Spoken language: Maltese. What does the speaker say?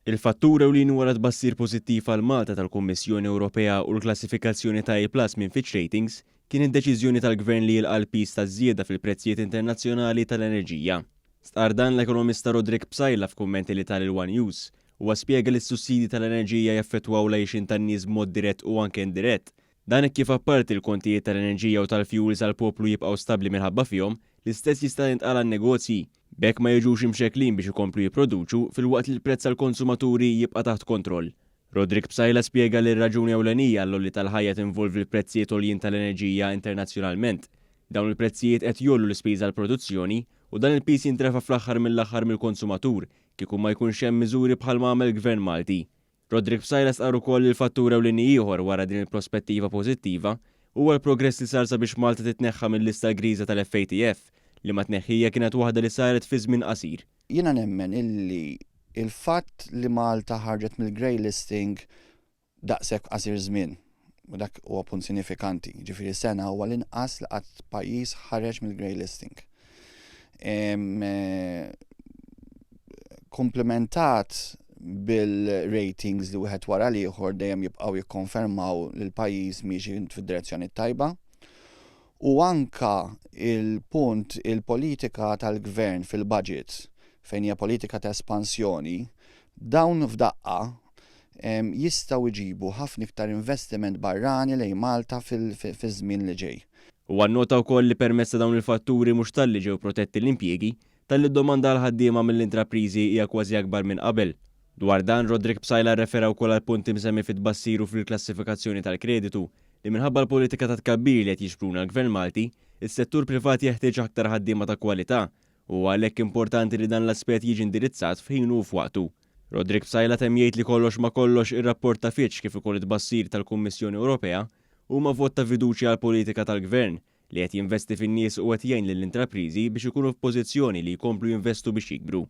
Il-fattur ewlieni wara t-tbassir pożittiv għal Malta tal-Kummissjoni Ewropea u l-klassifikazzjoni ta' A plus minn Fitch Ratings kien id-deċiżjoni tal-Gvern li jilqa' l-piż taż-żieda fil-prezzijiet internazzjonali tal-enerġija. Stqarr dan l-ekonomista Roderick Psaila f'kummenti li ta lil one News. Huwa spjega li s-sussidji tal-enerġija jaffettwaw l-għixien tan-nies b'mod dirett u anke indirett. Dan hekk kif apparti l-kontijiet tal-enerġija u tal-fjuwils għall-poplu jibqgħu stabbli minħabba fihom, l-istess jista' jintqal għan-negozji. B'hekk ma jiġux imxekklin biex ikomplu jipproduċu filwaqt li l-prezz għall-konsumaturi jibqa' taħt kontroll. Roderick Psaila spjega li r-raġuni ewlenija għall-għoli tal-ħajja tinvolvi l-prezzijiet għoljin tal-enerġija internazzjonalment. Dawn il-prezzijiet qed jgħollu l-ispiża għall-produzzjoni u dan il-piż jintrefa' fl-aħħar mill-aħħar mill-konsumatur kieku ma jkunx hemm miżuri bħalma għamel Gvern Malti. Roderick Psaila stqarr ukoll li l-fattur ewlieni ieħor wara din il-prospettiva pożittiva huwa l-progress li sar sabiex Malta titneħħa mil-lista l-griża tal-FATF, liema tneħħija kienet waħda li saret fi żmien qasir. Jiena nemmen illi l-fatt li Malta ħarġet mill-grey listing daqshekk f'qasir żmien, u dak huwa punt sinifikanti, jiġifieri sena huwa l-inqas li qatt pajjiż ħareġ mill-grey listing. Komplementat bil-ratings li wieħed wara l-ieħor dejjem jibqgħu jikkonfermaw li l-pajjiż miexi fid-direzzjoni t-tajba. U anka il-punt il-politika tal-gvern fil-budget fejn hija politika ta' espansjoni, dawn f'daqqa jistgħu jġibu ħafna iktar investiment barrani lejn Malta fiż-żmien li ġej. Huwa nnota wkoll li permezz ta' dawn il-fatturi mhux talli ġew protetti l-impjiegi, talli d-domanda għall-ħaddiema mill-intrapriżi hija kważi akbar minn qabel. Dwar dan, Roderick Psaila rrefera wkoll għall-punt imsemmi fit-tbassir u fil-klassifikazzjoni tal-kreditu, li minħabba l-politika ta' tkabbir li qed jixpruna l-Gvern Malti, is-settur privat jeħtieġ aktar ħaddiema ta' kwalità u huwa għalhekk importanti li dan l-aspett jiġi indirizzat f'ħinu u f'waqtu. Roderick Psaila temm jgħid li kollox ma' kollox ir-rapport ta' Fitch kif ukoll it-tbassir tal-Kummissjoni Ewropea huma vot ta' fiduċja għall-politika tal-Gvern li qed jinvesti fin-nies u qed jgħin lill-intrapriżi biex ikunu f'pożizzjoni li jkomplu jinvestu biex jikbru.